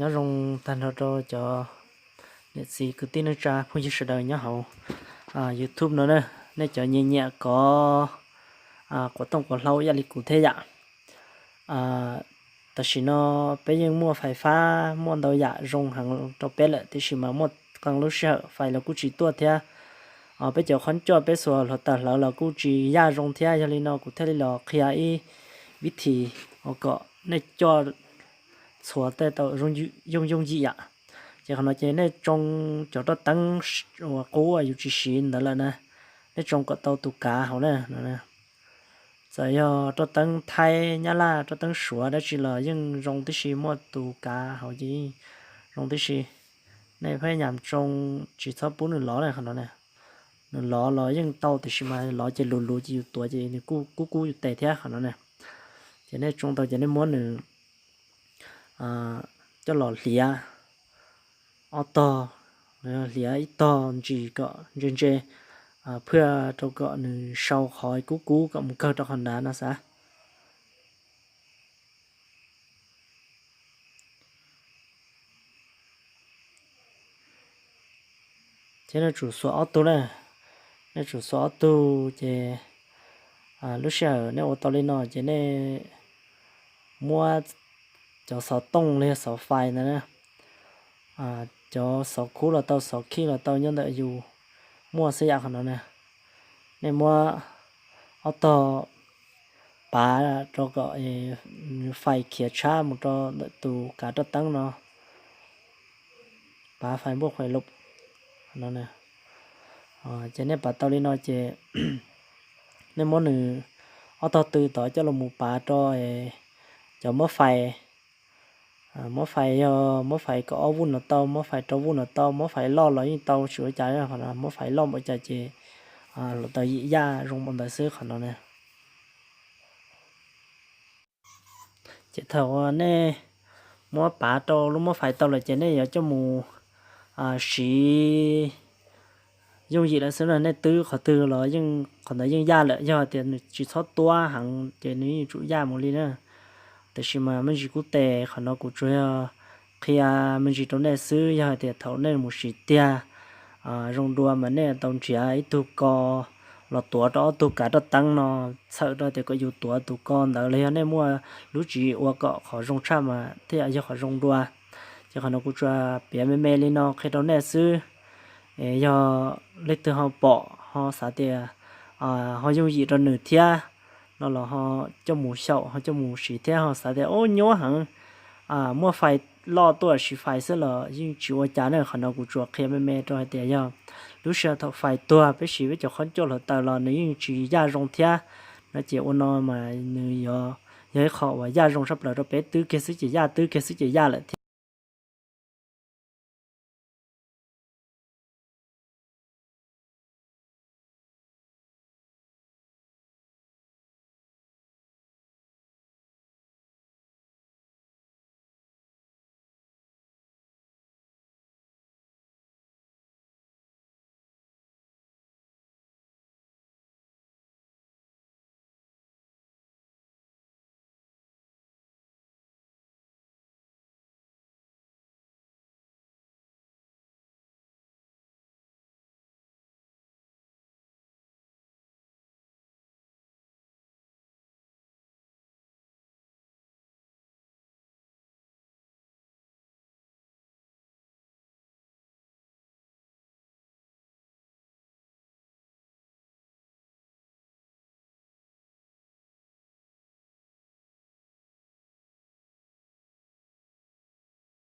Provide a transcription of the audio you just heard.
Nyob zoo tag nrho rau cov niam txiv kwv tij neej tsa phooj ywg sawv daws nyob hauv YouTube no na. Nej cov nyiam nyiam kov quav tooj quav hlau ib yam li kuv thiab yam. Tam sim no peb yeej muaj fais fab muaj ntau yam zoo heev rau peb lawm, tiam sis mas muaj qee lub sij hawm fais los kuj tsis tuaj thiab. Peb cov qhov coj peb xuas hluav taws hlawv los kuj tsis yaj zoo thiab. Yog li no kuv thiaj li los qhia ib vib thim ua kom nej coj txhuav tej tau yooj yooj yim yam. Ces qhov no ces nej tsoo cov roj teeb uas qub yus tsis siv ntawd lawm na, nej tsoo kom tau tus kav hauv na. Txawm yog roj teeb Thaib, Nyab Laj, roj teeb Suav dab tsi los yeej zoo tib si, muaj tus kav hauv ces zoo tib si. Nej pheej nyam tsoo, tsis txhob pub nws lov na qhov no na. Nws lov los yeej tau, tiam sis mas lov ces luv luv ces yus tuav ces nws kuj kub kub yus tes thiab qhov no na. Ces nej tsoo tau ces nej muab nws coj los hliav ob tog, hliav ib tog ntsis kom ntse ntse, phaj rau kom nws sau qhov kub kub kom mus kawg rau qhov nrad no xav. Ces nej tsum xuas ob tug na, nej tsum xuas ob tug ces lub sij hawm nej ua tau li no ces nej muab cov xov tooj los yog xov fais ntawd na, cov xov khub los tau, xov khij los tau, nyob ntawm yus muaj xwb yam qhov no na. Nej muab ob tog pav rau kom fais khiav tshab mus rau ntawm tus kav roj teeb no, pav fais npuaj qhuais lub no. Ces nej pav tau li no ces nej muab nws ob tog tw tod coj los mus pav rau cov muab fais. Muab fais yog muab fais kaum ob vuj no tau, muab fais rau vuj no tau, muab fais loj los yeej tau, tsis ua cas. Muab fais loj npaum cas ces hluav taws yim yaj zoo npaum ntawd xwb qhov no na. Ces thaum uas nej muab pav rau lub muab fais tau lawm ces nej yuav coj mus siv yooj yim lawm xwb na. Nej twb qhov twg los yeej qhov ntawd yeej yaj lawm, yog tias nws tsis txhob tuab heev ces nws yeej yuav tsum yaj mus li na. Tiam sis mas me ntsis kub tes, qhov no kuv tsuas yog qhia me ntsis rau nej xwb. Yog hais tias thaum nej mus siv tiag zoo dua mas nej tau nrhiav ib tug ko los tuav rau ob tug kav roj teeb no, txhawm rau tias kom yus tuav tus ko ntawd los yog nej muaj lub tswv yim ua kom qhov zoo tshaj mas thiaj yog qhov zoo dua. Ces qhov no kuv tsuas piav me me li no qhia rau nej xwb. Yog leej twg ho pom ho xav tias ho yooj yim rau nws thiab no los ho coj mus xyaum, ho coj mus siv thiab, ho xav tias ub nyuaj heev, muab fais loj tuaj siv fais xwb los yeej tsis ua cas na. Qhov no kuv tsuas qhia me me rau hais tias yog lub sij hawm thaum fais tuag peb siv peb cov qhov coj hluav taws los nws yeej tsis yaj zoo thiab no. Ces ua no mas nws yog ib qho uas yaj zoo tshaj plaws rau peb, twb kiag xwb ces yaj, twb kiag xwb ces yaj lawm thiab.